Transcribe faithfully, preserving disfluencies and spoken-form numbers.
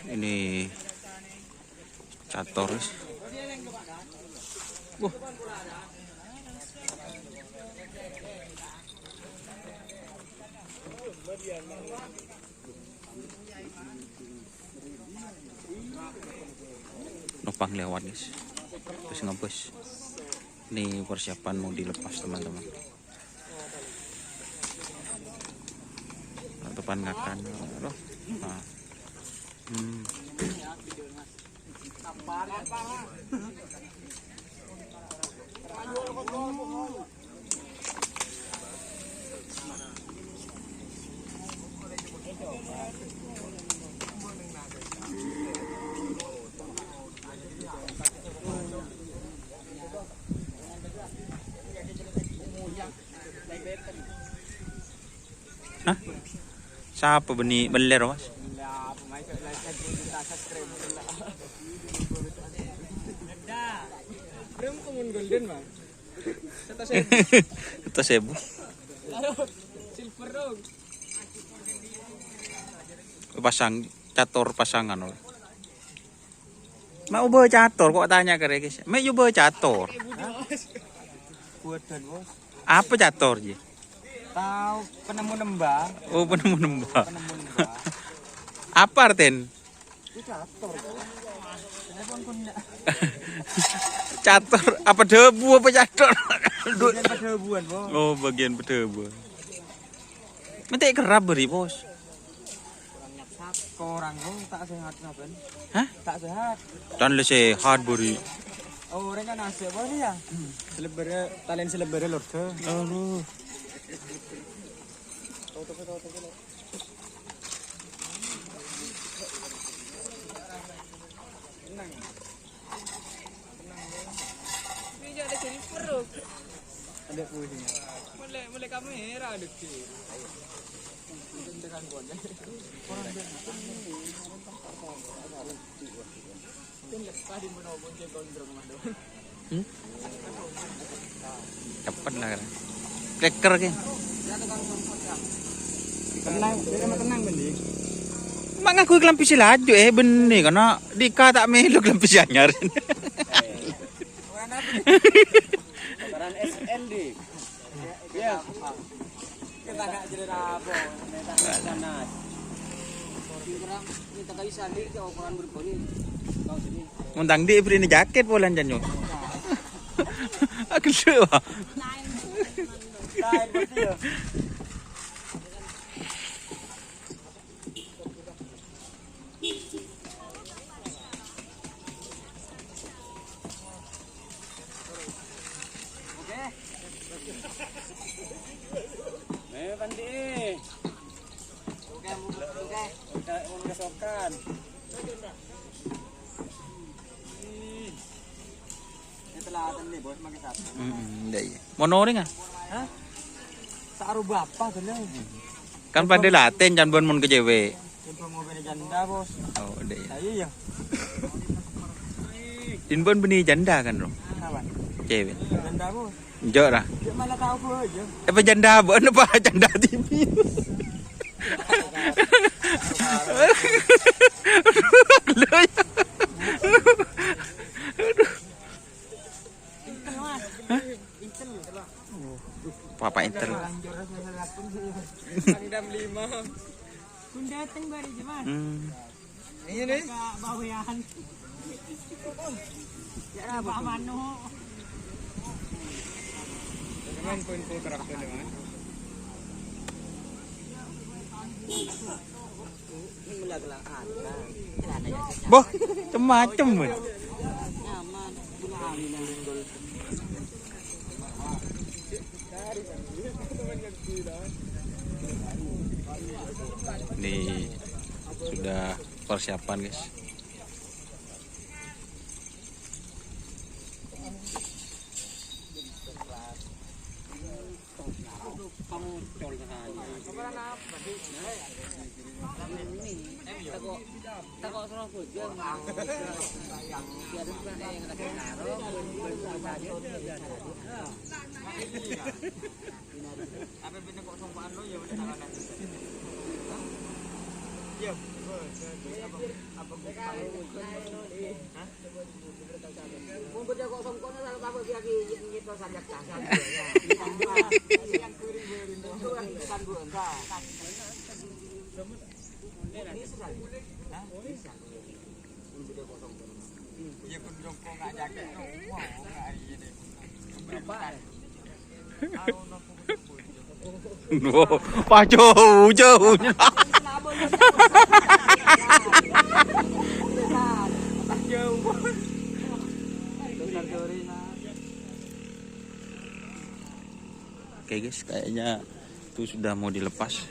Ini catur, wis. Wah. Numpang lewat, guys. Terus ngebus. Ini persiapan mau dilepas, teman-teman. Penutupan ngakan. Aduh. Nah. Hmm. Hah? Sapa bânnè mellèr, Mas? Sèttong èbu. Pasang catur pasangan, oh. Ma' obâ catur, kok tanya ka rèya, guys. Ma' obâ catur. Buatan, Bos. Apa catur, Ji? Tahu, penemu nembang. Oh, penemu nembang. Penemu nembang. Apa artèn? Itu catur, Bos. Catur, apa dâbu, apa catur? Bagian padâbuan, Bos. Oh, bagian padâbuan. Mènta kerap bâri', Bos. Korang, oh, ta' sehat sampèyan. Hah? Ta' sehat. Kan la sehat, bâri'. Oh, orèng kan asik, Bos, ya? Selebbhârâ, talèn selebbhârâ, lor. Aduh. Ini ada silver, loh. Ada puisinya. Mulai, mulai kamera ada sih. Ayo. Ini tekan konek. Orang dia. Ini tadi mau bonceng gondrong, Mas. Hmm? Cepet lah, kan. Klekker, kan. Tenang, dia sama tenang, Bendi. Ma' nganggo klambhi sè laju, eh, bânnè, kana. Dika ta' mèlo klambhi sè anyar. Ukuran S L D. Iya. Kita nggak jadi rapo, panas. Kurang, kita nggak bisa nih, ukuran berbunyi. Tahu sini. Mon tang dhi' bherri'na jaket polana, Jan, yo. Aghellâ', wah. Lain, berarti, ya. Oke. Ayo, Pandi. Oke, oke. Oke, oke, sokan. Hmm. Ini telat nih, Bos, pakai satu. Hmm, iya, iya. Mon orèng, ah? Hah? Sa'arowa bapa, bener. Kan padâ latèn, can bân mon ka cewek. Coba mau beli janda, Bos. Oh, iya, iya. Ayo, ya. Din bân bânnè janda kan, Bro? Apa? Cewek. Janda, Bos. Enjâ', ra. Dia malah tahu, Bos, aja. Apa janda, Bos? Apa janda T V? Lho, ya. Aduh. Intel, Mas. Hah? Intel. Oh, Papa Intel. Pangdam lima. Pun dateng bari, Mas. Hmm. Iya, nih. Ka bawean. Ya, apa? Manu. Teman poin full karakter dengan. Boh, macem-macem, Bun. Ini sudah persiapan, guys. Wah, pas jauh, jauh. Oke guys, kayaknya itu sudah mau dilepas.